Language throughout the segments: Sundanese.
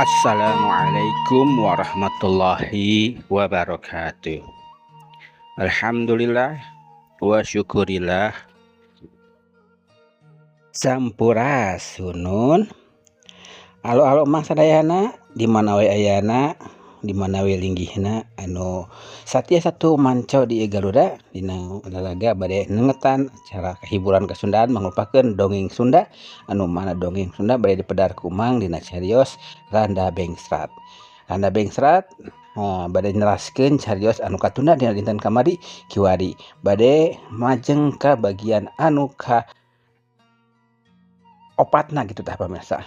Assalamualaikum warahmatullahi wabarakatuh. Alhamdulillah wa syukurillah. Sampurasunun. Alo-alo Mang sadayana di mana we ayana, di mana we linggihna anu satia satu manco di Garuda dina lalaga bade nengetan acara hiburan Kasundaan mangrupakeun dongeng Sunda anu mana dongeng Sunda bade dipedar ku Mang dina carios Randa Bengsrat. Randa Bengsrat bade neraskeun carios anu katunda dina dinten kamari kiwari bade majeng ka bagian anu ka opatna gitu tah pamirsa.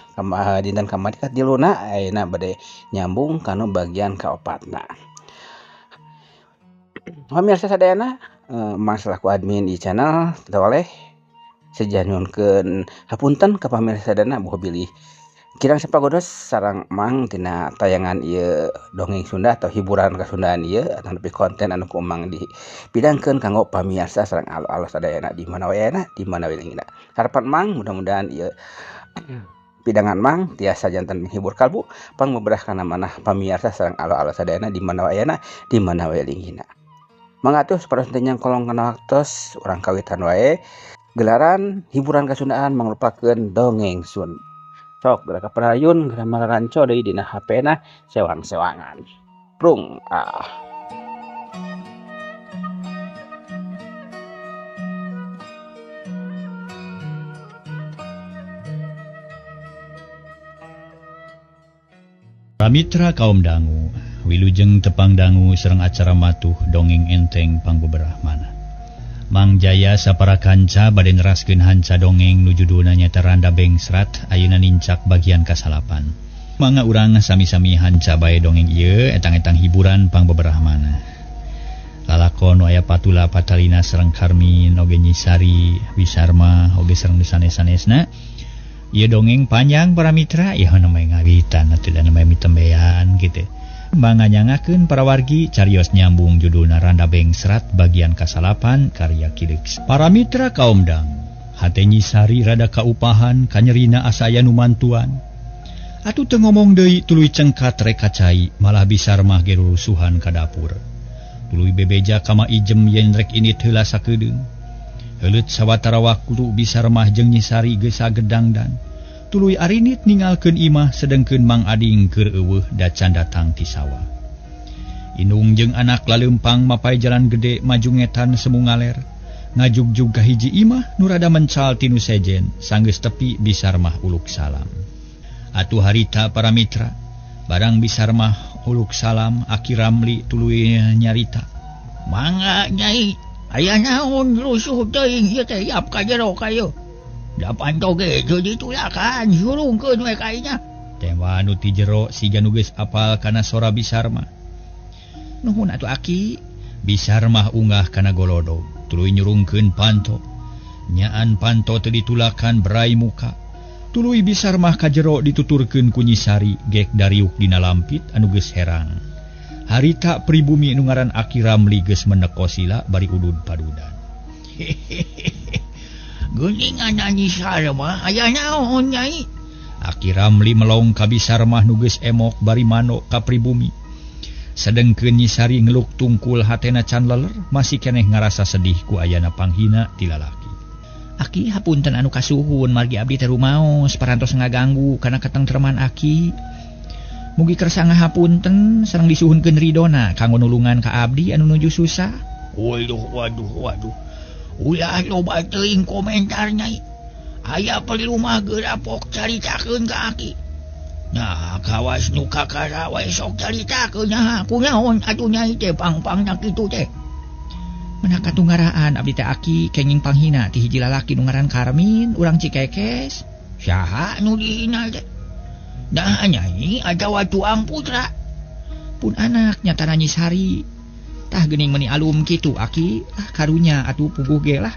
Dinten kamari katiluna ayeuna bade nyambung kanu bagian kaopatna. Pamirsa sadayana, Mang selaku admin di channel toleh seja nyuhunkeun hapunten ka pamirsa sadayana boh bilih kirang sapagodos sareng Mang tina tayangan ieu dongeng Sunda atau hiburan Kasundaan ieu atau konten anu ku Mang dipidangkeun kanggo pamirsa sareng alo-alo sadayana di mana we ayana, di mana we linggihna. Harapan Mang mudah-mudahan ieu pidangan Mang tiasa janten menghibur kalbu pangbeberah kana manah pamirsa sareng alo-alo sadayana di mana we ayana, di mana we linggihna. Mangga atuh saparos teh nyangkolong kana waktos urang kawitan wae gelaran hiburan Kasundaan mangrupakeun dongeng Sunda. Sok geura ka parayun geura mararanco deui dina HP na sewang-sewangan. Prung ah. Pamitra kaum dangu, wilujeng tepang dangu sareng acara matuh dongeng enteng pangbeberah mana. Mang Jaya sapara kanca bade neraskeun hanca dongeng nu judulna nyaeta Randa Bengsrat ayeuna nincak bagian kasalapan. Mangga urang sami-sami hanca bae dongeng ieu etang-etang hiburan pangbeberah mana. Lalakon nu aya Patula Patalina sareng Karmin oge Nyisari Wisarma oge sareng nu sanes-sanesna. Ieu dongeng panjang para mitra, ieu namanya ngawitan atuh da namanya mitembean kitu. Manganyangakeun para wargi carios nyambung judulna Randa Bengsrat bagian kasalapan karya Kilix. Para mitra kaum dang, hate Nyisari rada kaupahan kanyerina asa aya nu mantuan. Atuh teu ngomong deui tuluy cengkat rek ka cai, malah Bisarmah ge rurusuhan ka dapur. Tuluy bebeja ka Ma Ijem yen rek indit heula sakedeung. Heuleut sawatara waktu Bisarmah jeung Nyisari geus sagedangdan. Tuluy arinit ningalkeun imah sedengkeun Mang Ading keur eueuh dacan datang ti sawah. Indung jeung anak laleumpang mapai jalan gede maju ngetan semu ngaler. Ngajugjug ka hiji imah nu rada mencal tinu sejen, sanggeus tepi Bisarmah uluk salam. Atuh harita para mitra, barang Bisarmah uluk salam Aki Ramli tuluy nyarita. Mangga nyai, aya naon rusuh teuing ieu teh yap ka jero ka ieu. Da panto ge teu ditulakan surungkeun we ka inya. Tewa nu ti jero siga nu geus apal kana sora Bisarmah. Nuhun atuh Aki. Bisarmah unggah kana golodog tuluy nyurungkeun panto. Nyaan panto teu ditulakan berai muka. Tuluy Bisarmah ka jero dituturkeun ku Nyisari gek dariuk dina lampit anu geus herang. Harita pribumi nu ngaran Aki Ramli geus meneko sila bari udud padudan. Geuningan Nyisarmah aya naon nyai? Aki Ramli melong ka Bisarmah nu geus emok bari manok ka pribumi. Sedengkeun Nyisari ngeluk tungkul hatena can leler masih keneh ngarasa sedih ku ayana panghina ti lalaki. Aki hapunten anu kasuhun margi abdi teh rumaos parantos ngaganggu kana katengtreman Aki. Mugi kersa ngahapunten sareng disuhunkeun ridona kanggo nulungan ka abdi anu nuju susah. Waduh waduh waduh. Ulah loba teuing komentar nyai. Aya perlu mah geura pok caritakeun ka Aki. Nah, kawas nu kakara we sok caritakeun nya kunaon atuh nyai teh pang-pangna kitu teh. Menak katunggaraan abdi teh Aki kenging panghina ti hiji lalaki nu ngaran Karmin urang Cikekes. Saha nu dihina teh? Nah nyai atawa tuang putra. Pun anak nyatana Nyisari. Tah geuning meuni alum kitu Aki, ah karunya atuh puguh ge lah.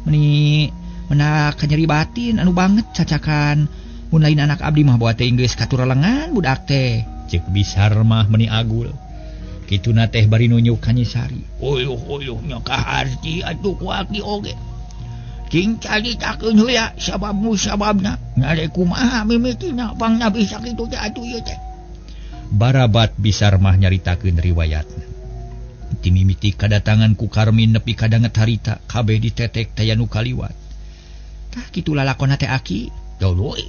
Meuni menak kanyeri batin anu banget cacakan. Mun lain anak abdi mah boa teh geus katurelengan budak teh. Ceuk Bisarmah meuni agul. Kituna teh bari nunjuk ka Nyisari. Uyuh uyuh nya kaharti atuh ku Aki oge. Cing caritakeun heula sabab musababna nyare kumaha mimitina pangna bisa kitu teh atuh ieu teh. Barabat Bisarmah nyaritakeun riwayatna. Ti mimiti kadatangan ku Karmin nepi ka danget harita kabeh ditetek taya nu kaliwat. Tah kitu lalakonna teh aki. Tuluy.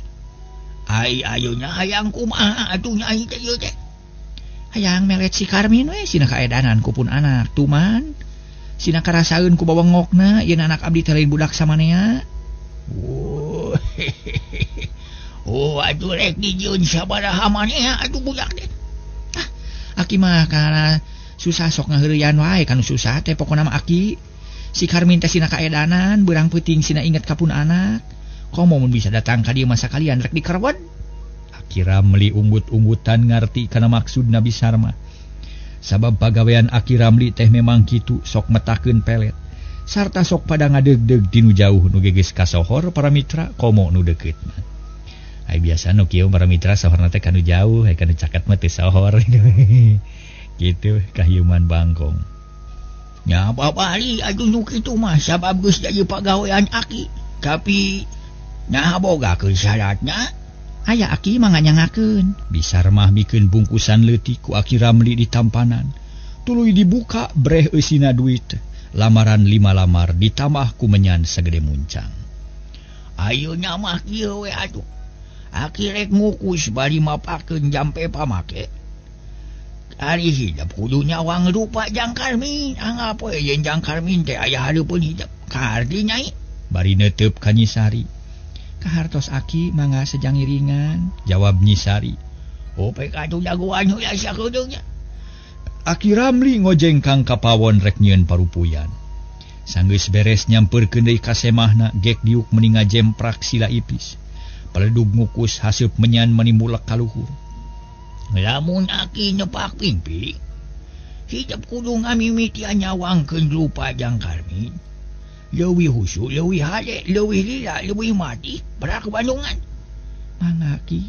Ai ayeuna hayang kumaha atuh nyai teh ieu teh. Hayang melet si Karmin we sina kaedanan ku pun anak tuman. Sina karasaeun ku bawengokna yen anak abdi teh lain budak samanea. Oh, oh atuh rek dijieun sabaraha manea atuh budak teh. Ah, aki mah kana susah sok ngaheureuyan wae kanu susah teh pokona mah aki. Si Karmin teh sina kaedanan beurang peuting sina inget ka pun anak. Komo mun bisa datang ka dieu mah sakalian rek dikerwed. Aki Ramli unggut-unggutan ngarti kana maksudna Bisarmah. Sabab pagawean Aki Ramli teh memang kitu sok metakeun pelet sarta sok pada ngadegdeg tinu jauh nu geges kasohor para mitra komo nu deukeut mah. Ai biasa nu kieu para mitra sohorna teh kanu jauh, ai kanu caket mah teu sohor. Kitu kahiuman bangkong. Nya babari atuh nu kitu mah sabab geus jadi pagawean aki. Tapi nah bogakeun syaratna. Aya aki mah nganyangakeun. Bisarmah mikeun bungkusan leutik ku Aki Ramli di tampanan. Tuluy dibuka breh eusina duit. Lamaran 5 lamar ditambah ku menyan sagede muncang. Ayeuna mah kieu we atuh. Aki rek ngukus bari mapakeun jampe pamake. Ari hidep kudu nyawang rupa jang Karmin. Anggap we yen jang Karmin teh aya hareupeun hidep. Kaharti nyai. Bari neuteup ka Nyi Sari. Kahartos aki mangga sejang iringan, jawab Nyi Sari. Opek atuh jagoan heula sakedeungnya. Aki Ramli ngojengkang ka pawon rek nyieun parupuyan. Sanggeus beres nyampeurkeun deui ka semahna gek diuk meuni ngajemprak sila ipis. Paledug ngukus haseup menyan meni mulek ka luhur. Lamun aki nepak pingping, hidep kudu ngamimitian nyawangkeun rupa jang Karmin. Leuwih husu, leuwih hade, leuwih lila, leuwih mati, berak Bandungan. Mangga ki.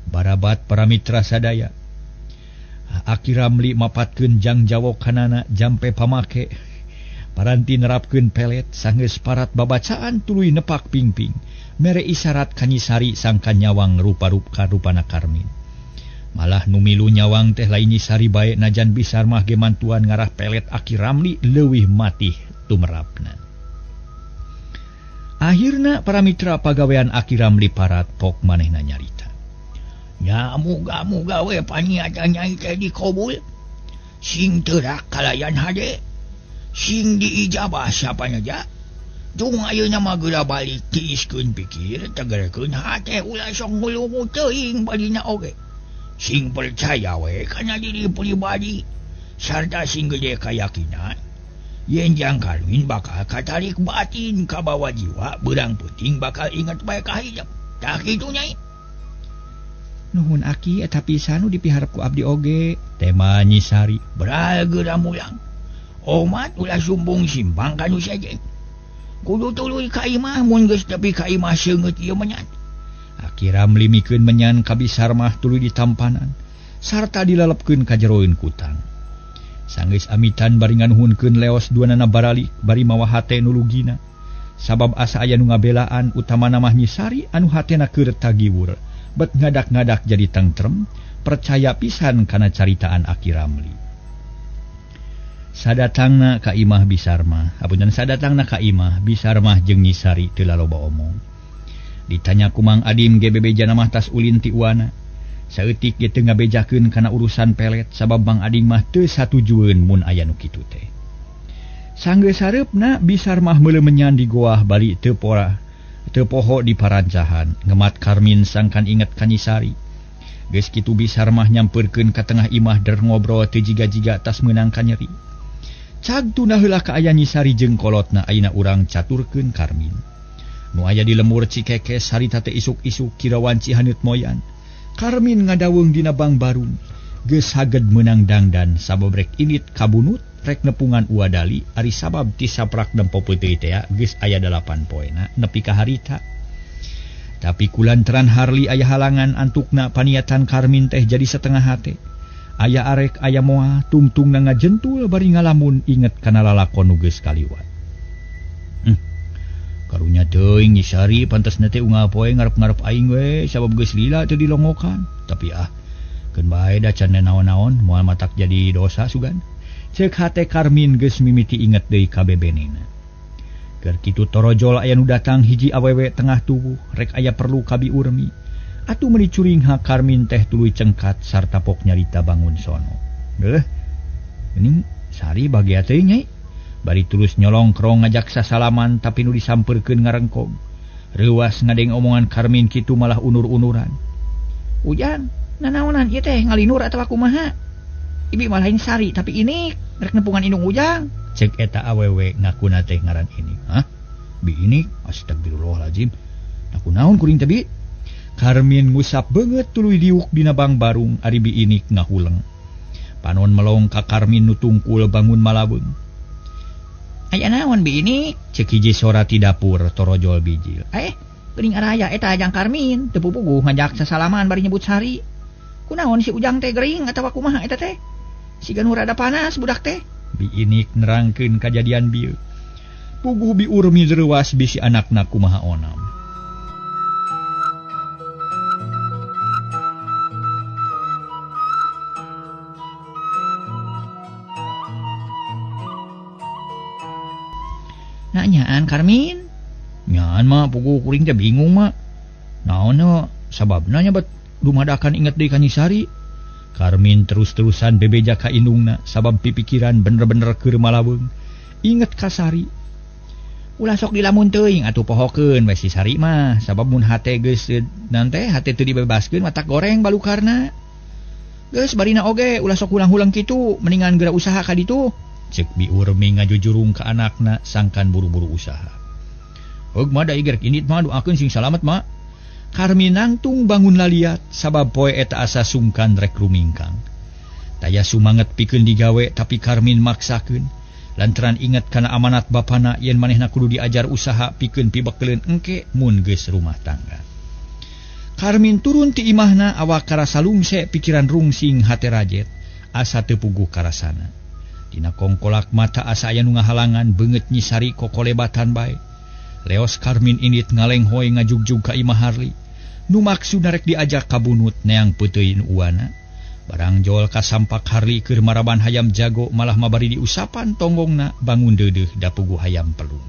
Barabat para mitra sadaya. Aki Ramli mapatkeun jang jawokanana jampe pamake. Paranti nerapkeun pelet sanggeus parat babacaan tuluy nepak pingping. Mere isyarat ka Nyi Sari sangka nyawang rupa-rupa rupana Karmin. Malah nu milu nyawang teh lain Nyi Sari bae najan Bisarmah ge mantuan ngarah pelet Aki Ramli leuwih matih tumerapna. Akhirna para mitra pagawean Aki Ramli parat pok manehna nyarita. Nya muga-muga we paniatan nyai teh dikabul. Sing teurak kalayan hade. Sing diijabah sapanaja. Dung ayeuna mah geura balik tiiskeun pikir tegerkeun hate ulah sok ngulungu teuing badina oge. Sing percaya we kana diri pribadi sarta sing gede kayakinan. Yen jang Karmin bakal katarik batin kabawa jiwa beurang peuting bakal inget bae ka hidep. Tah kitu nyai. Nuhun aki eta pisan nu dipiharep ku abdi oge. Tema Nyi Sari. Beral geura mulang. Omat ulah sumbung simpang ka nu sejen. Kudu tuluy ka imah mun geus tepi ka imah seungeut ieu menyan. Aki Ramli mikeun menyan ka Bisarmah tuluy ditampanan sarta dilelepkeun ka jeroeun kutang. Sanggeus amitan bari nganuhunkeun leos duanana baralik bari mawa hate nu lugina. Sabab asa aya nu ngabelaan utamana mah Nyi Sari anu hatena keur tagiwur bet ngadak-ngadak jadi tengtrem percaya pisan kana caritaan Aki Ramli. Sadatangna ka imah Bisarmah, apunten sadatangna ka imah Bisarmah jeung Nyi Sari teu laloba omong. Ditanya ku Mang Adim ge bebejana mah tas ulin ti uana. Saeutik ge teu ngabejakeun kana urusan pelet sabab Mang Ading mah teu satujueun mun aya nu kitu teh. Sanggeus sareupna Bisarmah meuleuh menyan di goah bari teu poho di parancahan ngemat Karmin sangkan inget ka Nyi Sari. Geus kitu Bisarmah nyampeurkeun ka tengah imah der ngobrol teu jiga-jiga tas meunang ka nyeri. Cag tuna heula ka aya Nyi Sari jeung kolotna ayeuna urang caturkeun Karmin. Nu aya di lemur Cikekes harita teh isuk-isuk kira wanci haneut moyan. Karmin ngadaweung dina bangbarung. Geus haged meunang dangdan sabab rek init kabunut rek nepungan uadali ari sabab ti saprak nempo peuteui teh geus aya 8 poena nepi ka harita. Tapi kulantaran Harli aya halangan antukna paniatan Karmin teh jadi setengah hate. Aya arek aya moa tungtungna ngajentul bari ngalamun inget kana lalakon nu geus kaliwat. Karunya teuing Nyi Sari pantasna teh unggal poe ngarep-ngarep aing we sabab geus lila teu dilongokan. Tapi ah keun bae da can naon-naon moal matak jadi dosa sugan. Ceuk hate Karmin geus mimiti inget deui ka bebenena. Keur kitu torojol aya nu datang hiji awewe tengah tubuh rek aya perlu ka Bi Urmi. Atuh meuni curingha Karmin teh tuluy cengkat sarta pok nyarita bangun sono. Geuh. Geuning Sari bagia teuing nyai. Bari tulus nyolongkrong ngajak sasalaman tapi nu disampeurkeun ngarengkog. Reuwas ngadeng omongan Karmin kitu malah unur-unuran. Ujang, nanaonan ieu teh ngalinur atawa kumaha? Ibi malah lain Sari tapi ini rek nepungan indung Ujang. Cek eta awewe ngakuna teh ngaran ini. Hah? Bi ini astagfirullahalazim. Aku naon kuring teh bi? Karmin ngusap beungeut tuluy diuk dina bang barung ari Bi Inik ngahuleng. Panon melong ka Karmin nu tungkul bangun malaweung. Aya naon Bi Inik? Cek hiji sora ti dapur torojol bijil. Geuning araya eta Ajang Karmin teu pupuguh ngajak sasalaman bari nyebut Sari. Kunaon si Ujang teh gering atawa kumaha eta teh? Siga nu rada panas budak teh. Bi Inik nerangkeun kajadian bieu. Puguh Bi Urmi reuwas bisi anakna kumaha onam. Nanyaan Karmin? Nyaan mah puguh kuring teh bingung mah. Naon sababna nya bet dumadakan inget deui ka Nyi Sari. Karmin terus-terusan bebeja ka indungna sabab pipikiran bener-bener keur malaweung. Inget ka Sari. Ulah sok dilamun teuing atuh pohokeun we si Sari mah sabab mun hate geus nante hate teu dibebaskeun matak goreng balukarna. Geus barina oge ulah sok hulang-hulang kitu mendingan geura usaha ka ditu. Cek Bi Urmi ngajujurung ka anakna sangkan buru-buru usaha. Heug mah da iger indit mah doakeun sing salamet mah. Karmin nangtung bangun laliat sabab poe eta asa sungkan rek rumingkang. Taya sumanget pikeun digawe tapi Karmin maksakeun lantaran inget kana amanat bapana yen manehna kudu diajar usaha pikeun pibekeleun engke mun geus rumah tangga. Karmin turun ti imahna awak karasa lungse pikiran rungsing hate rajet asa teu puguh karasana. Dina kongkolak mata asa aya nu ngahalangan beungeut Nyi Sari kokolebatan bae. Leos Karmin indit ngalenghoy ngajugjug ka imah Harli. Nu maksudna rek diajak ka bunut neang peuteuy nu uana. Barang jol kasampak Harli keur maraban hayam jago malah mabari diusapan tonggongna bangun deudeuh da puguh hayam pelung.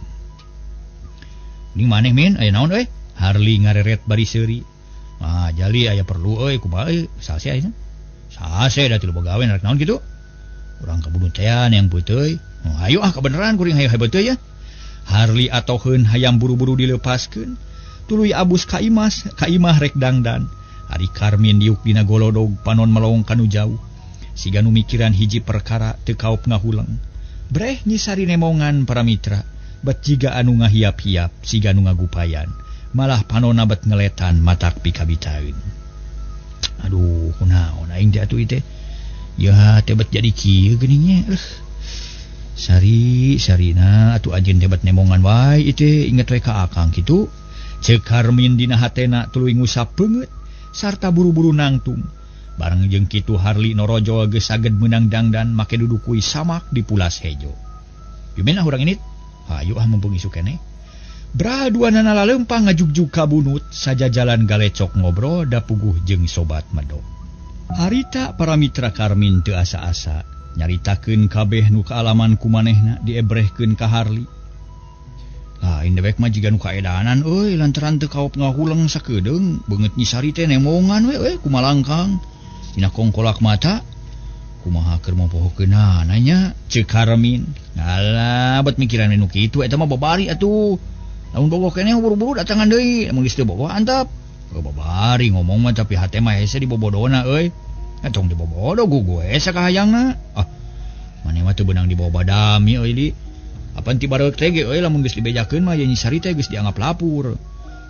Ning maneh min aya naon euy? Harli ngareret bari seuri. Ah jali aya perlu euy kumaha euy? Sase ayeuna? Sase da tilu bagawe rek naon kitu? Urang ka bunut teh neang peuteuy. Oh, ayo ah kebeneran kuring hayo peuteuy ya. Harli atoheun hayam buru-buru dilepaskeun tuluy abus ka imas ka imah rek dangdan. Ari Karmin diuk dina golodog panon melong kanu jauh siga nu mikiran hiji perkara teu kaop ngahuleng. Breh Nyi Sari nemongan para mitra bet jiga anu ngahiap-hiap siga nu ngagupayan malah panonna bet ngeletan matak pikabitaeun. Aduh kunaon aing teh atuh ieu teh ya teh bet jadi kieu geuning nya. Sari Sarina atuh anjeun teh bet nemongan wae ieu teh inget we ka akang kitu. Ceuk Karmin dina hatena tuluy ngusap beungeut sarta buru-buru nangtung. Bareng jeung kitu Harli norojol geus saged meunang dangdan make dudukui samak di pulas hejo. Yumen ah urang init. Hayu ah mumpung isuk keneh. Brah duanana laleumpang ngajugjug ka bunut sajajalan galecok ngobrol da puguh jeung sobat medok. Harita para mitra Karmin teu asa-asa nyaritakeun kabeh nu kaalaman ku manehna diebrehkeun ka Harli. Lain dewek mah jiga nu kaedanan euy lantaran teu kaop ngahuleng sakedeung beungeut Nyi Sari teh nemongan we euy kumalangkang dina kongkolak mata kumaha keur mopohokeunana nya ceuk Karmin. Alah bet mikiran nu kitu eta mah babari atuh lamun bogoh keneh buru-buru datangan deui lamun geus teu bogoh antep. Babari ngomong mah tapi hate mah hese dibobodona euy. Tong dibobodo gue hese kahayangna. Ah maneh mah teu beunang dibawa badami euy di. Apan ti bareuk teh ge euy lamun geus dibejakeun mah Nyi Sari teh geus dianggap lapur.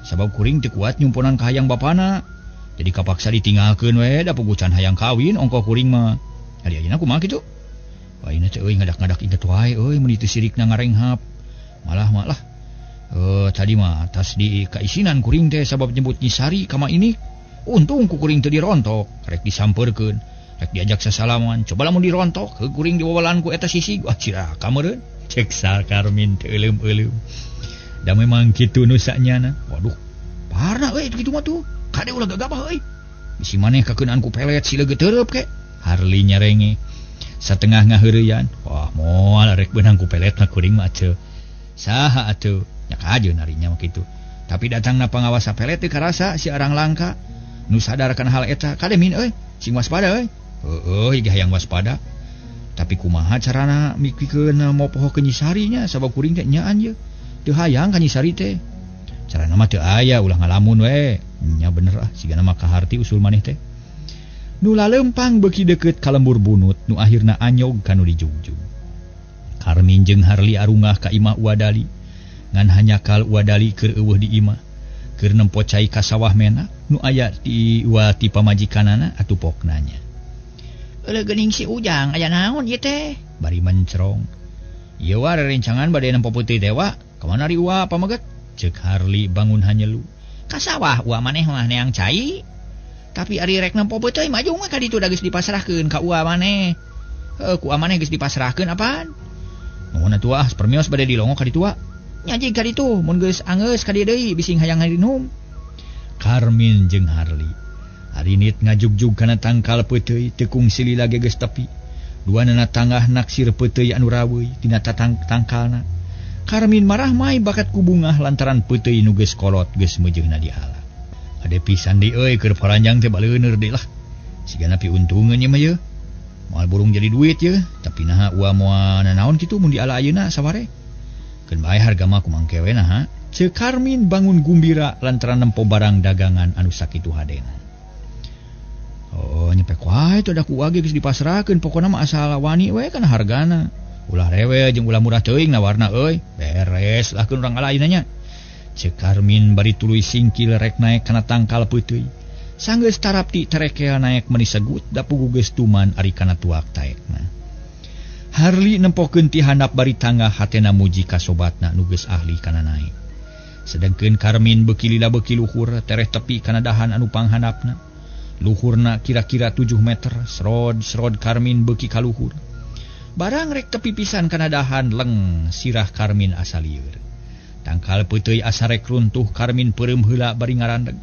Sabab kuring teu kuat nyumponan kahayang bapana. Jadi kapaksa ditinggalkeun we da pugucan hayang kawin ongkoh kuring mah. Ari ayeuna kumaha kitu? Ayeuna teh euy ngadak-ngadak inget wae euy mun teu sirikna ngarenghap. Malah tadi mah tas di kaisinan kuring teh sabab nyebut Nyi Sari kama ini. Untung ku kuring teu dirontok, rek disampeurkeun, rek diajak sasalaman. Coba lamun dirontok, heuh kuring diwawalan ku eta sisi. Wah cilaka meureun. Cek Karmin teu euleum-euleum. Da memang kitu nu sanyana. Waduh, parna euy kitu mah tuh. Kade ulah gagabah euy. Bisi maneh kakeunaan ku pelet si leugeut teureub ke. Harli nyarenge. Satengah ngaheureuyan. Wah, moal rek beunang ku pelet mah kuring mah ceu. Saha atuh? Nya kajeun harinya mah kitu. Tapi datangna pangawasa pelet teu karasa si arang langka. Nu sadar kana hal eta, kade min euy, sing waspada euy. Heueuh, ieu hayang waspada. Tapi kumaha carana mikikeun mopoho ke Nyisari nya sabab kuring teh nyaan ye. Teu hayang ka Nyisari teh. Carana mah teu aya ulah ngalamun we. Nya bener ah sigana mah kaharti usul maneh teh. Nu lalempang beuki deukeut ka lembur bunut nu akhirna anyog ka nu dijugjug. Karmin jeung Harli arungah ka imah Uwadali. Ngan hanyakal Uwadali keur eueuh di imah. Keur nempo cai ka sawah mena nu aya di wati pamajikanana atuh pokna nya. Eueuh geuning si Ujang aya naon ieu teh? Bari mencrong. Ieu wa rerencangan bade nempo putih dewa, kamana ri uwa pameget? Ceuk Harli bangun hanyelu. Ka sawah uwa maneh mah neang cai. Tapi ari rek nempo putih maju mah ka ditu da geus dipasrahkeun ka uwa maneh. Heuh ku uwa maneh geus dipasrahkeun apaan? Nuhun atuh ah permios bade dilongo ka ditu wa. Nyajig ka ditu mun geus anggeus ka dieu deui bising hayang harinum. Karmin jeung Harli Arinit ngajugjug kana tangkal peuteuy teu kungsi lila ge geus tepi. Duanana tangah naksir peuteuy anu raweuy tina tangkalna. Karmin marah mai bakat ku bungah lantaran peuteuy nu geus kolot geus meujeunna diala. Ade pisan deui euy keur paranjang teh baleuneur deui lah. Sigana piuntungeun ieu mah yeuh. Moal burung jadi duit yeuh, tapi naha ua moal nanaon kitu mun diala ayeuna saware. Keun bae harga mah kumangke we naha. Ceuk Karmin bangun gumbira lantaran nempo barang dagangan anu sakitu hadena. Oh, nyepek wae teh da ku ge geus dipasrahkeun pokona mah asal wani we kana hargana. Ulah rewe jeung ulah murah teuing nawarna euy. Beres lah keun urang ala ayeuna nya. Ceuk Karmin bari tuluy singkil rek naek kana tangkal peuteuy. Sanggeus tarapti terekel naek meuni segut da pugu geus tuman ari kana tuak taekna. Harli nempokeun ti handap bari tangah hatena muji ka sobatna nu geus ahli kana naek. Sedengkeun Karmin beuki lila beuki luhur tereh tepi kana dahan anu panghandapna. Luhurna kira-kira 7 meter, serod-serod Karmin beuki ka luhur. Barang rek tepi pisan kana dahan leng sirah Karmin asa lieur. Tangkal peuteuy asa rek runtuh Karmin peureum heula bari ngarandeg.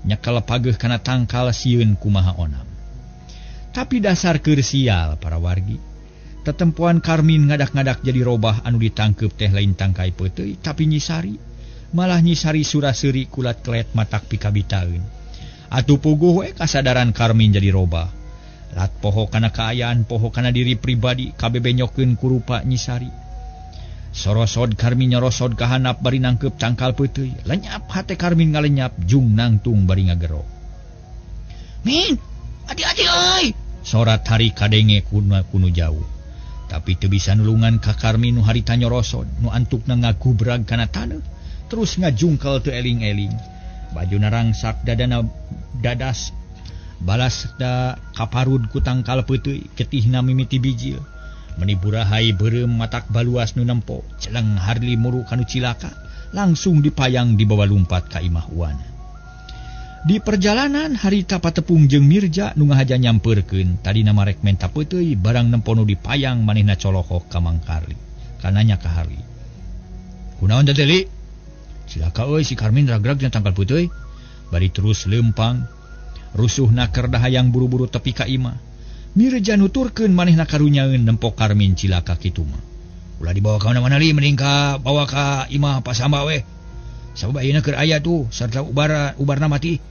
Nyekel pageuh kana tangkal sieun kumaha onam. Tapi dasar keur sial para wargi. Tetempoan Karmin ngadak-ngadak jadi robah anu ditangkeup teh lain tangkai peuteuy tapi Nyisari. Malah Nyisari sura-seuri kulat kelet matak pikabitaeun. Atuh puguh we kasadaran Karmin jadi robah. Lat poho kana kaayaan poho kana diri pribadi kabebenyokeun ku rupa Nyisari. Sorosod Karmin nyorosod ka handap bari nangkeup tangkal peuteuy. Lenyap hate Karmin ngalenyap jung nangtung bari ngagero. Min, hati-hati euy. Sorat hari kadenge kunu jauh. Tapi teu bisa nulungan ka Karmin nu harita nyorosod nu antukna ngagubrag kana taneuh terus ngajungkel teu eling-eling. Bajuna rangsak dadana dadas balas da kaparud ku tangkal peuteuy getihna mimiti bijil. Meni burahai beureum matak baluas nu nempo celeng Harli muru kanu cilaka langsung dipayang dibawa lumpat ka imah uana. Di perjalanan harita patepung jeung Mirja nu ngahaja nyampeurkeun tadina marek menta peuteuy barang nempo nu dipayang manehna colohok ka Mang Karli kananya ka Harli. Kunaon teh Li? Cilaka euy si Karmin ragrag dina tangkal peuteuy. Bari terus lempang rusuhna keur dahayang buru-buru tepi ka imah. Mirja nuturkeun manehna karunyaeun nempo Karmin cilaka kitu mah. Ulah dibawa ka mana-mana li mending ka bawa ka imah Pasamba we. Sabab ayeuna keur aya tuh sarta ubarna mati.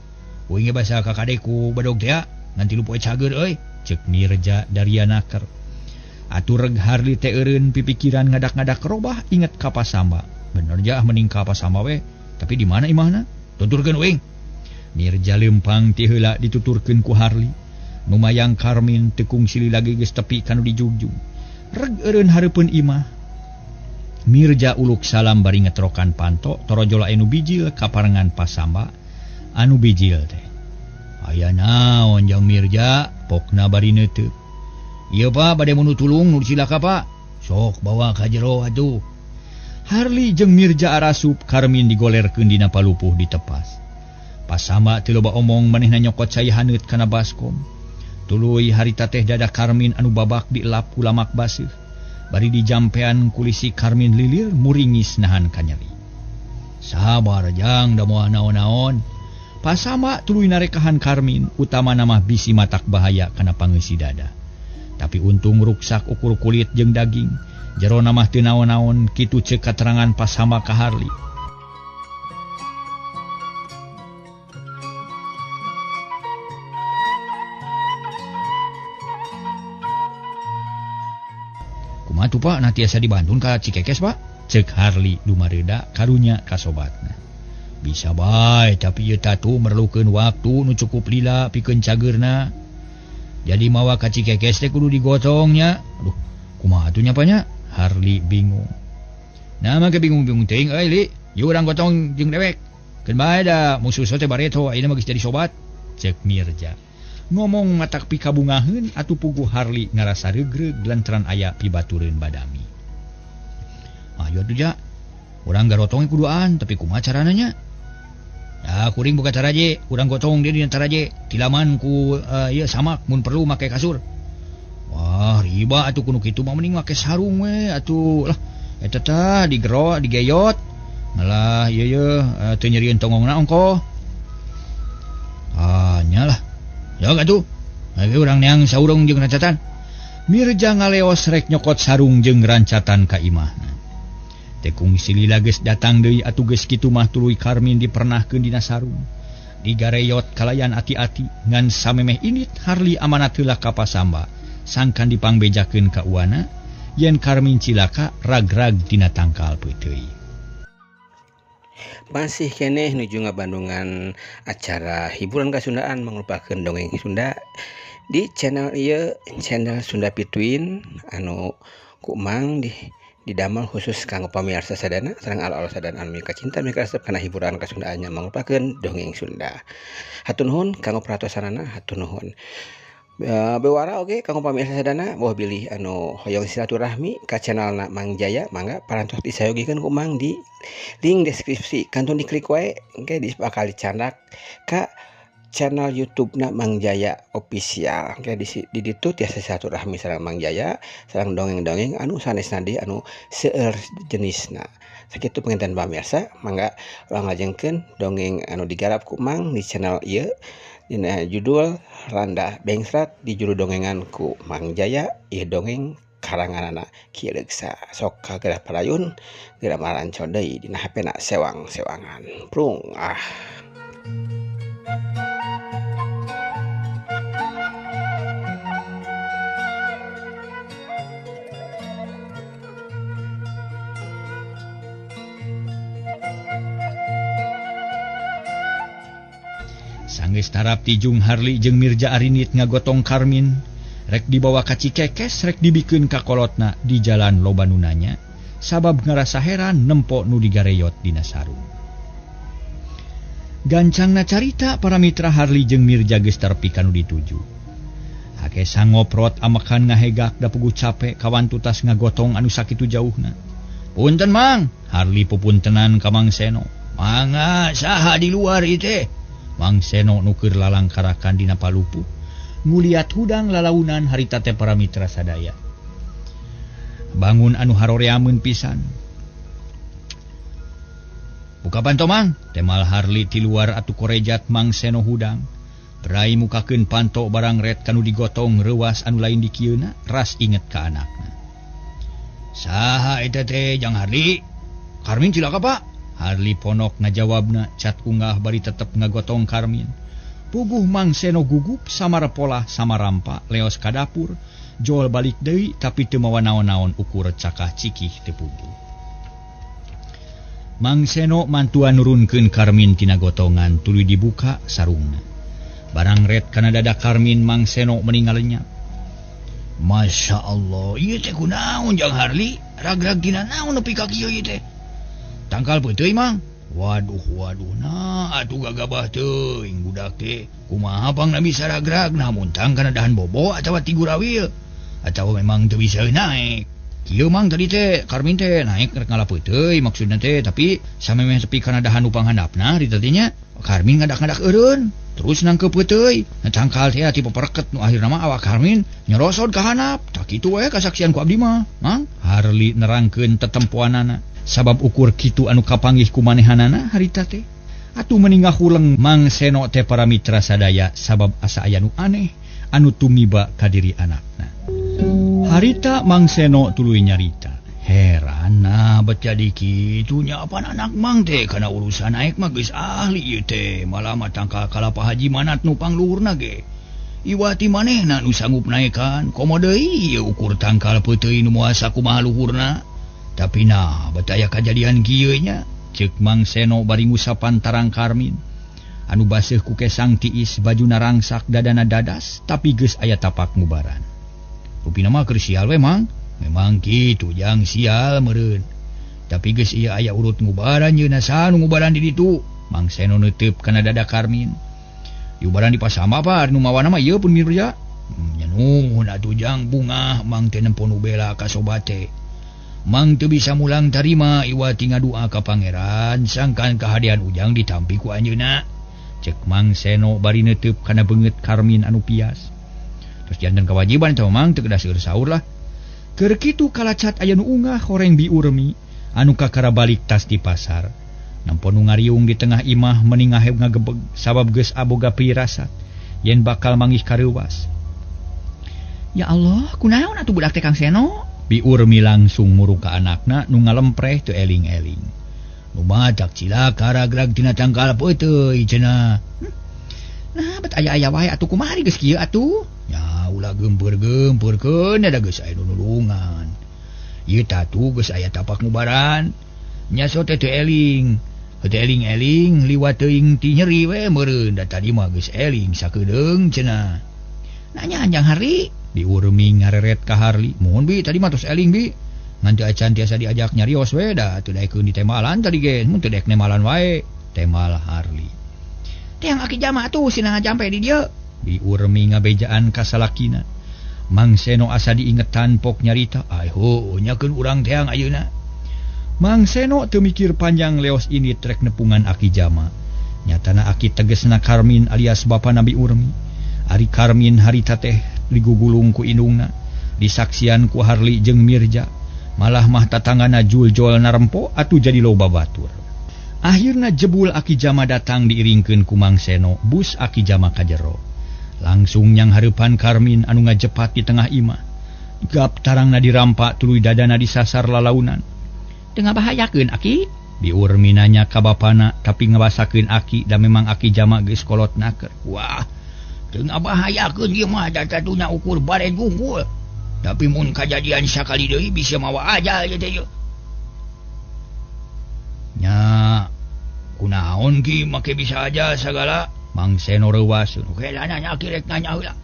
Uing ge basa ka kadeku badog teh ngan tilu poe cager euy. Ceuk Mirja daria naker. Atuh reg Harli teh eureun pipikiran ngadak-ngadak robah inget ka Pasamba. Bener jah mending ka Pasamba we, tapi di mana imahna? Tuturkeun uing. Mirja lempang ti heula dituturkeun ku Harli. Numayang Karmin teu kungsi lagi geus tepi kanu dijugjug. Reg eureun hareupeun imah. Mirja uluk salam bari ngetrokan panto torojola anu bijil kaparengan Pasamba anu bijil teh. Aya naon jang Mirja pokna bari neuteup. Ieu Pak bade mun tulung nu cilaka Pak. Sok bawa ka jero atuh. Harli jeung Mirja arasup Karmin digolerkeun dina palupuh ditepas. Pasamba teu loba omong manehna nyokot cai haneut kana baskom. Tuluy harita teh dada Karmin anu babak dielap ku lamak baseuh. Bari dijampean kulisi Karmin lilir muringis nahan kanyeri. Sabar jang da moal naon-naon. Pasama tuluy narekahan Karmin, utama nama bisi matak bahaya kana pangeisi dada. Tapi untung ruksak ukur kulit jeung daging. Jero mah teu naon-naon kitu ceuk katerangan Pasama ka Harli. Kumaha tuh Pak, nah tiasa dibantun ka Cikekes Pak? Ceuk Harli dumareuda karunya ka sobatna. Bisa bae, tapi ieu tatu merlukeun waktu nu cukup lila pikeun cageurna. Jadi mawa ka Cikekes teh kudu digotongnya. Aduh, kumaha atuh nya Pak nya? Harli bingung. Nah mah bingung-bingung teuing euy li, ieu urang gotong jeung dewek. Keun bae da musuh teh bareto ayeuna mah geus jadi sobat. Ceuk Mirja. Ngomong matak pikabungaheun atuh puguh Harli ngarasa reugreug lantaran aya pibatureun badami. Ayo atuh ja. Urang garotong kuduan tapi kumaha carana nya? Ya kuring buka taraje, urang gotong dia dina taraje, tilaman ku ieu samak mun perlu make kasur. Wah, riba atuh kudu kitu mah mending make sarung we atuh lah. Eta tah digero, digeyot. Malah ieu ye teu nyerieun tongongna ongkoh. Ah, nya lah. Ya atuh. Ayo urang neang saurung jeung rancatan. Mirja ngaleos rek nyokot sarung jeung rancatan ka imahna. Tekung silila geus datang deui atuh geus kitu mah tuluy Karmin dipernahkeun dina sarung. Digareyot kalayan ati-ati ngan samemeh indit Harli amanat heula ka Pasamba. Sangkan dipangbejakeun ka uana yen Karmin cilaka rag-rag dina tangkal peuteuy. Masih keneh nuju ngabandungan acara hiburan kasundaan mangrupakeun dongeng Sunda di channel ieu, channel Sunda Pituin anu ku Mang di didamel khusus kanggo pamirsa sadana sareng ala-ala sadana anu mika cinta mika resep kana hiburan kasundaannya mangrupakeun dongeng Sunda. Hatur nuhun kanggo perhatosanana, hatur nuhun. Bewara oge kanggo pamirsa sadana boh bilih anu hoyong silaturahmi ka channelna Mang Jaya mangga parantos disayogikeun ku Mang di link deskripsi kantun diklik wae engke bakal dicandak ka channel YouTube-na Mang Jaya Official. Engke di ditu tiasa silaturahmi sareng Mang Jaya sareng dongeng-dongeng anu sanesna deui anu seueur jenisna. Sakitu penginten pamirsa mangga urang lajengkeun dongeng anu digarap ku Mang di channel ieu dina judul Randa Bengsrat di juru dongengan ku Mang Jaya ieu dongeng karanganana Ki Leuksa. Sok kageura parayun geura maranco deui dina HP-na sewang-sewangan. Prung ah. Sanggeus tarap tijung Harli jeung Mirja arinit ngagotong Karmin rek dibawa ka Cikekes rek dibikeun ka kolotna di jalan loba nu nanya sabab ngarasa heran nempo nu digareyot dina sarung. Gancangna carita para mitra Harli jeung Mirja geus tepi ka nu dituju. Hakesa ngoprot amekan ngahegak da puguh capek kawan tutas ngagotong anu sakitu jauhna. Punten Mang, Harli pupuntenan ka Mang Seno. Mangga saha di luar ieu teh? Mang Seno nu keur lalangkarakan dina palupuh nguliat hudang lalaunan harita teh para mitra sadaya. Bangun anu haroreameun pisan. Buka panto Mang, temal Harli ti luar atuh korejat Mang Seno hudang. Berai mukakeun panto barang ret kanu digotong reuas anu lain dikieuna, ras inget ka anakna. Saha eta teh jang Harli? Karmin cilaka Pak. Harli ponok ngajawabna cat unggah bari tetep ngagotong Karmin. Puguh Mang Seno gugup samara polah samarampa leos ka dapur, jol balik deui tapi teu mawa naon-naon ukur cakah cikih teu puguh. Mang Seno mantuan nurunkeun Karmin tina gotongan tuluy dibuka sarungna. Barang ret kana dada Karmin Mang Seno meninggal lenyap. Masya Allah, ieu teh kunaon jang Harli? Rag-rag tina naon nepi ka kieu ieu teh? Tangkal peuteuy Mang. Waduh waduh nah atuh gagabah teuing budak teh. Kumaha pangna bisa ragrag nah muntang kana dahan bobo atawa tigurawil atawa memang teu bisa naek. Kieu Mang tadi teh Karmin teh naek rek ngala peuteuy maksudna teh tapi samemeh tepi kana dahan nu panghandapna di tadinya Karmin ngadak-ngadak eureun terus nangkeup peuteuy. Nah tangkal teh ti pepereket nu akhirna mah awak Karmin nyerosod ka handap. Tak kitu we kasaksian ku abdi mah Mang. Harli nerangkeun tetempoanana. Sabab ukur kitu anu kapanggih ku manehanana harita teh. Atuh meni ngahuleng Mang Seno teh para mitra sadaya sabab asa aya nu aneh anu tumiba ka diri anakna. Harita Mang Seno tuluy nyarita. Heran nah bet jadi kitu nya apan anak Mang teh kana urusan naek mah geus ahli ieu teh malah mah tangkal kalapa haji manat nu pangluhurna ge. Iwati manehna nu sanggup naekan komo deui ieu ukur tangkal peuteuy nu moal sakumaha luhurna. Tapi nah bet aya kajadian kieu nya ceuk Mang Seno bari ngusapan tarang Karmin anu baseuh ku kesang tiis bajuna rangsak dadana dadas tapi geus aya tapak ngubaran. Rupina mah keur sial we Mang. Memang kitu jang sial meureun. Tapi geus ieu aya urut ngubaran yeuna saha nu ngubaran di ditu. Mang Seno neuteup kana dada Karmin. Diubaran di pasama apa nu mawana mah ieu pun Mirja. Nya nuhun atuh jang bungah Mang teh nempo nu bela ka sobat teh. Mang teu bisa mulang tarima iwati ngadua ka pangeran sangkan kahadean ujang ditampi ku anjeunna. Cek Mang Seno bari neuteup kana beungeut Karmin anu pias. Terus janten kewajiban teh Mang teu kedah seueur saur lah. Keur kitu kalacat aya nu ungah horeng biurmi anu kakara balik tas di pasar. Nempo nu ngariung di tengah imah meni ngaheb ngagebeg sabab geus aboga pirasat yen bakal manggih kareuwas. Ya Allah, kunaon atuh budak teh Kang Seno? Biurmi langsung muruk ka anakna nu ngalempreh teu eling-eling. Nu matak cilaka ragrag tina tangkal peuteuy cenah. Nah, bet aya-aya wae atuh kumaha geus kieu atuh? Ya ulah gempur-gempurkeun da geus aya nu nulungan. Ieu tatu geus aya tapak ngubaran. Nya so teh teu eling. Teu eling-eling liwat teuing ti nyeri we meureun da tadi mah geus eling sakedeung cenah. Nanya anjang hari Biurmi ngareret ka Harli. Mohon bi tadi mah tos eling bi. Ngan teu acan tiasa diajak nyarios we da teu daekeun ditemalan tadi ge. Mun teu daek nemalan wae. Temal Harli. Tiang aki jama atuh sina ngajampe di dieu. Biurmi ngabejaan ka salakina. Mang Seno asa diingetan pok nyarita. Ai heueuh nyakeun urang teang ayeuna. Mang Seno teu mikir panjang leos ini trek nepungan aki jama. Nyatana aki tegesna Karmin alias bapana Biurmi. Ari Karmin harita teh digugulung ku indungna, disaksian ku Harli jeung Mirja. Malah mah tatangana juljol narempo atuh jadi loba batur. Akhirna jebul aki jama datang diiringkeun ku Mang Seno, bus aki jama ka jero. Langsung nyang hareupan Karmin anu ngajepat di tengah imah. Gap tarangna dirampak tuluy dadana disasar lalaunan. Teu ngabahayakeun aki? Biurmi nanya ka bapana tapi ngabasakeun aki da memang aki jama geus kolot naker. Wah, teu ngabahayakeun ieu mah da tatuna ukur bare gungkul. Tapi mun kajadian sakali deui bisa mawa ajal ieu teh ieu. Nya kunaon ki make bisa aja sagala? Mang Seno reuwas. Oke lah nanya aki rek nanya heula.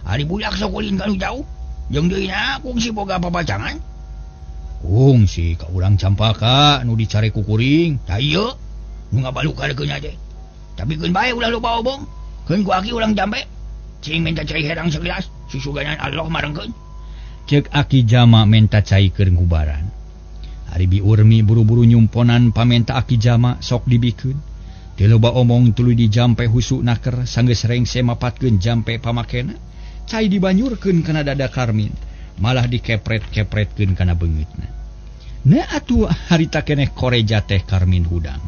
Ari budak sok ulin ka nu jauh. Jeung deui na kungsi boga papacangan. Kungsi ka urang Campaka nu dicare ku kuring. Tah ieu nu ngabalukarkeun teh. Tapi keun bae ulah loba obong. Keun ku aki urang jampe. Cing minta cai herang segelas, susuganan Allah marengkeun. Ceuk aki jama menta cai keur ngubaran. Ari Biurmi buru-buru nyumponan pamenta aki jama sok dibikeun. Teu loba omong tuluy dijampe husu naker sanggeus rengse mapatkeun jampe pamakena. Cai dibanyurkeun kana dada Karmin, malah dikepret-kepretkeun kana beungeutna. Nah atuh harita keneh koreja teh Karmin hudang.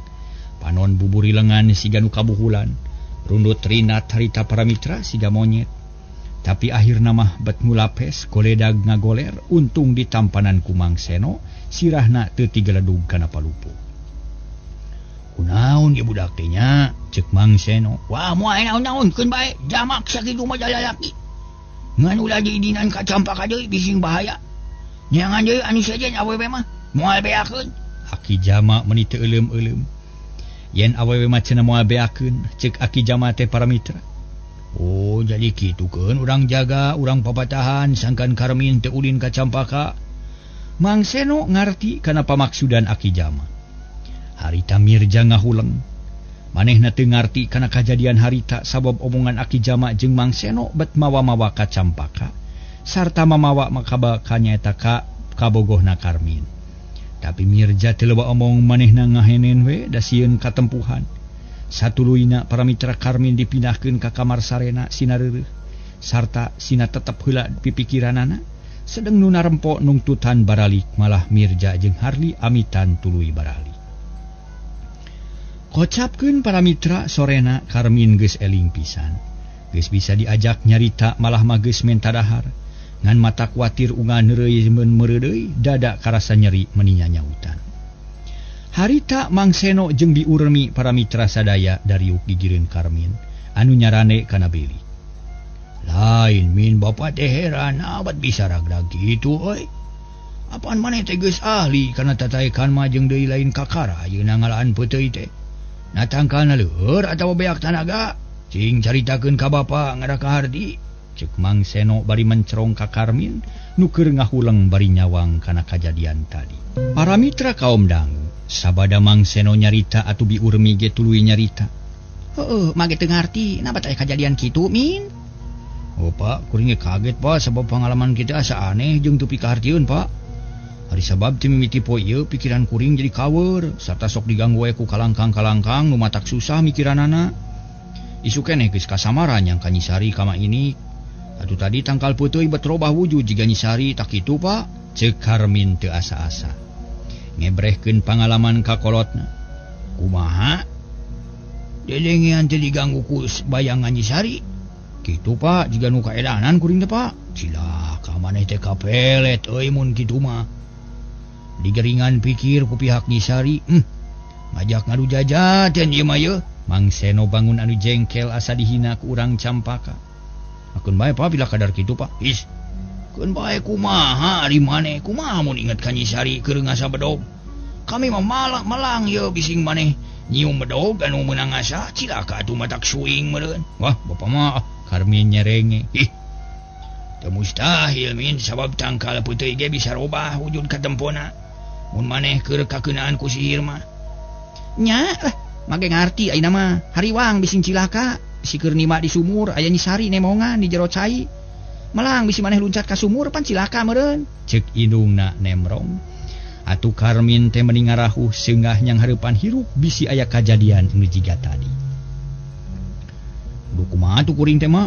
Panon buburi lengan siga nu kabuhulan. Rundut rinat harita para mitra siga monyet. Tapi akhirna mah bet ngulapes goledag ngagoler untung ditampanan ku Mang Seno sirahna teu tigeledug kana palupuh. Kunaon ieu budak teh nya? Ceuk Mang Seno. Wah moal naon-naon keun bae jamak sakitu mah lalaki. Ngan ulah diidinan ka Campaka deui bising bahaya. Nyangan deui anu sejen awewe mah moal beakeun. Aki jama meuni teu euleum-euleum. Yen awewe mah cenah moal beakeun, ceuk aki jama teh para mitra. Oh jadi kitu keun urang jaga urang papatahan sangkan Karmin teu ulin ka Campaka. Mang Seno ngarti kana pamaksudan aki jama. Harita Mirja ngahuleng. Manehna teu ngarti kana kajadian harita sabab omongan aki jama jeung Mang Seno bet mawa-mawa ka Campaka sarta mamawa makaba ka nyaeta ka kabogohna Karmin. Tapi Mirja teu loba omong manehna ngahenen we da sieun katempuhan. Satuluyna para mitra Karmin dipindahkeun ka kamar sarena sina reureuh sarta sina tetep heula pipikiranana Sedeng nu narempo nungtutan baralik malah Mirja jeung Harli amitan tuluy baralik. Kocapkeun para mitra sorena Karmin geus eling pisan. Geus bisa diajak nyarita malah mah geus menta dahar. Ngan mata kuatir unga neureuy meureudeuy dada karasa nyeri meni nyautan. Harita Mang Seno jeung Bi Urmi para mitra sadaya dariuk gigireun Karmin anu nyarane kana bilik. Lain min bapak teh heran abad bisa ragdag kitu euy. Apaan maneh teh geus ahli kana tataekan mah jeung deui lain kakara ayeuna ngalaan peuteuy teh. Natangkalna leueur atawa beak tanaga? Cing caritakeun ka bapa ngarah kaharti. Cek Mang Seno bari mencerong ka Karmin nu keur ngahuleng bari nyawang kana kajadian tadi. Para mitra kaum dangu, sabada Mang Seno nyarita atuh Bi Urmi ge tuluy nyarita. Heueuh, mah ge teu ngarti napa teh kajadian kitu min? Oh Pak, kuring ge kaget Pak sabab pengalaman kita asa aneh jeung teu pikahartieun Pak. Ari sabab teu mimiti poe ieu pikiran kuring jadi kawer sarta sok diganggu we ku kalangkang-kalangkang nu matak susah mikiranana. Isu keneh geus kasamaran yang ka Nyi Sari kama ini. Atuh tadi tangkal peuteuy bet robah wujud jiga Nyi Sari tak kitu Pak. Ceuk Karmin teu asa-asa. Ngebrehkeun pangalaman ka kolotna. Kumaha? Dedengean teh diganggu ku bayangan Nyi Sari. Kitu Pak, jiga nu kaedanan kuring teh Pak. Cilaka maneh teh kapelet euy mun kitu mah. Digeringan pikir ku pihak Nyi Sari, ngajak ngadu jajaten ieu mah yeuh. Mang Seno bangun anu jengkel asa dihina ku urang Campaka. Akeun bae Pak bila kadar kitu Pak. Is. Keun bae kumaha ari maneh? Kumaha mun inget ka Nyi Sari keur ngasa bedog? Kami mah malah melang yeuh bising maneh nyium bedog anu meunang ngasa cilaka atuh matak suing meureun. Wah, bapa mah Karmin nyerenge. Ih. Teu mustahil min sabab tangkal peuteuy ge bisa robah wujud katempona. Mun maneh keur kakeunaan ku sihir mah. Nya lah, mage ngarti ayeuna mah. Hariwang bising cilaka. Sikeur nima di sumur aya Nyi Sari nemongan di jero cai. Melang bisi maneh luncat ka sumur pan cilaka meureun. Ceuk indungna nemrong. Atuh Karmin teh meni ngarahuh seungah nyang hareupan hirup bisi aya kajadian nu jiga tadi. Duh kumaha tuh kuring teh mah?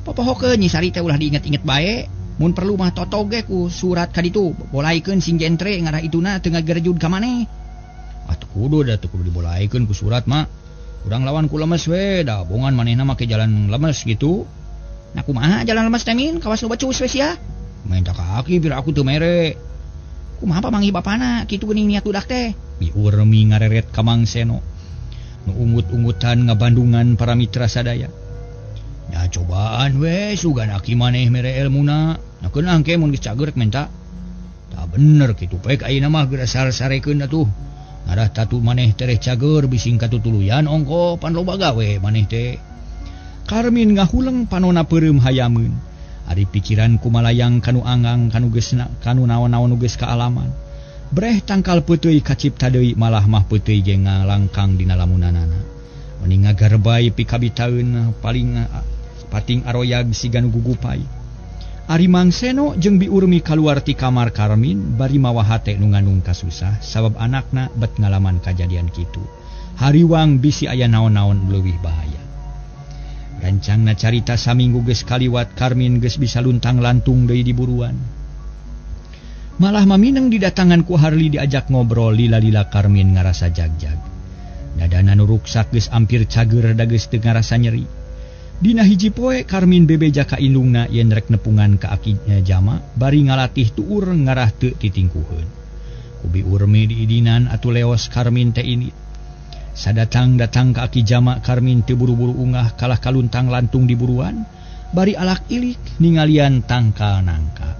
Popohokeun Nyi Sari teh ulah diinget-inget bae. Mun perlu mah totog ge ku surat ka ditu. Bolaikeun sing jentre ngarah ituna teu ngagerejud ka maneh. Atuh kudu da teu kudu dibolaikeun ku surat mah. Urang lawan ku lemes we, da bongan manehna make jalan lemes gitu. Nah kumaha jalan lemes teh min, kawas nu becus we sia. Minta ka aki biar aku teu mere. Kumaha pamanggih bapana kitu geuning niat budak teh. Bi Urmi ngareret ka Mang Seno. Nu ungut-ungutan ngabandungan para mitra sadaya. Ya cobaan we sugan aki maneh mere elmuna. Nah keunang ke mun geus cager rek minta. Tah bener kitu pek ayeuna mah geus sar-sarekeun atuh. Ngarah tatu maneh tereh cager bising katutuluyan ongko pan loba gawe maneh teh. Karmin ngahuleng panona peureum hayameun. Ari pikiran kumalayang kanu angang kanu geusna kanu naon-naon nu geus kaalaman. Breh tangkal peuteuy kacipta deui malah mah peuteuy ge ngalangkang dina lamunanana. Meni ngagarbay pikabitaeun paling pating aroyag siga nu gugupai. Ari Mang Seno jeung Bi Urmi kaluar ti kamar Karmin bari mawa hate nu ngandung kasusah sabab anakna bet ngalaman kajadian kitu. Hariwang bisi aya naon-naon leuwih bahaya. Gancangna carita saminggu geus kaliwat Karmin geus bisa luntang-lantung deui di buruan. Malah mamineng didatangan ku Harli diajak ngobrol lila-lila Karmin ngarasa jagjag. Dadana nu ruksak geus ampir cager da geus teu ngarasa nyeri. Dina hiji poe Karmin bebeja ka indungna yen rek nepungan ka akinya jama bari ngalatih tuur ngarah teu titingkuheun. Ku Bi Urmi diidinan atuh leos Karmin teh ini. Sadatang-datang ka aki jama Karmin teu buru-buru ungah kalah kaluntang lantung di buruan bari alak ilik ningalian tangkal nangka.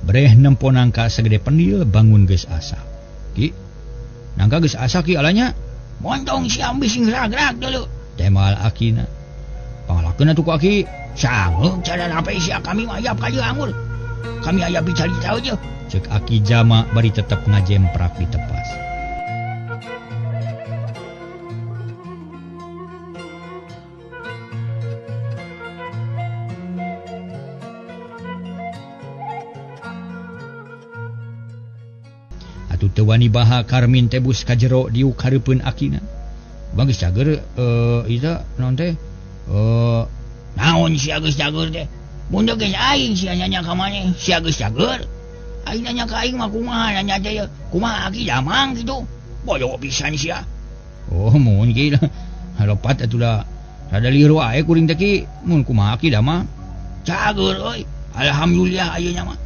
Breh nempo nangka sagede pendil bangun geus asak. Ki, nangka geus asak ki alanya? Montong siam bising rag-rag dulu. Temal akina. Pangalakeun atuh ku aki. Sangeuk cara nape sia kami mah ayap ka anggur. Kami ayap dicarita aja. Ceuk aki jama bari tetep ngajemprak di tepas. Atuh teu wani baha Karmin teh bus ka jero diuk hareupeun akina. Bang geus cager ieu naon teh? Naon sia geus cager teh? Mun geus aing sia nanya ka maneh, sia geus cager. Aing nanya ka aing mah kumaha nanya teh kumaha aki damang kitu. Bodoh pisan sia. Oh mun ki halopat atuh da rada lieur wae kuring teh ki mun kumaha ki damang. Cager euy. Alhamdulillah ayeuna mah.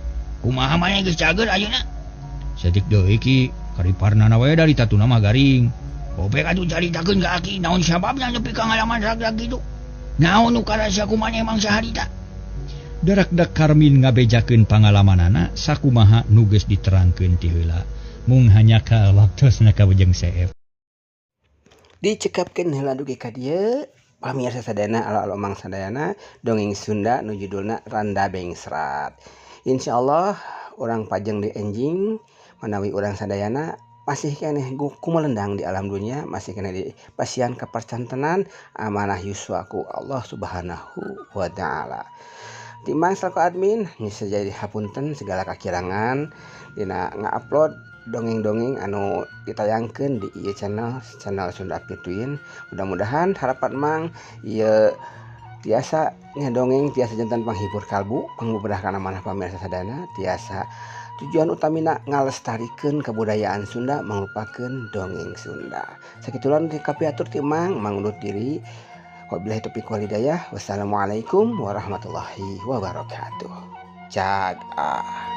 Kumaha maneh geus cager ayeuna? Saeutik deui ki kariparnana we dari tatuna mah garing. Opek atuh caritakeun ka aki naon sababna nepi ka ngalaman rag-rag kitu. Naon nu karasa ku maneh mangsa harita? Darakdak Karmin ngabejakeun pangalamanana sakumaha nu geus diterangkeun ti heula. Mung hanya ka waktosna kawujeng CF. Dicekapkeun heula dugi ka dieu pamirsa sadayana alo-alo mang sadayana dongeng Sunda nu judulna Randa Bengsrat. Insyaallah urang pajeng di enjing manawi urang sadayana masih keneh kumelendang di alam dunia, masih keneh di pasian kapercantenan amanah yuswaku Allah Subhanahu wa taala. Timang selaku admin nyisa jadi hapunten segala kakirangan dina nga-upload dongeng-dongeng anu ditayangkeun di ieu channel, channel Sunda Pituin. Mudah-mudahan harapan mang ieu tiasa ngedongeng, tiasa jantan panghibur kalbu, pangbeberah kana manah pamirsa sadayana, tiasa tujuan utamina ngalestarikeun kebudayaan Sunda mangrupakeun dongeng Sunda. Sakitulah nu kapiatur ti Mang, mang undur diri. Wabillahi taufiq wal hidayah. Wassalamualaikum warahmatullahi wabarakatuh. Cag ah.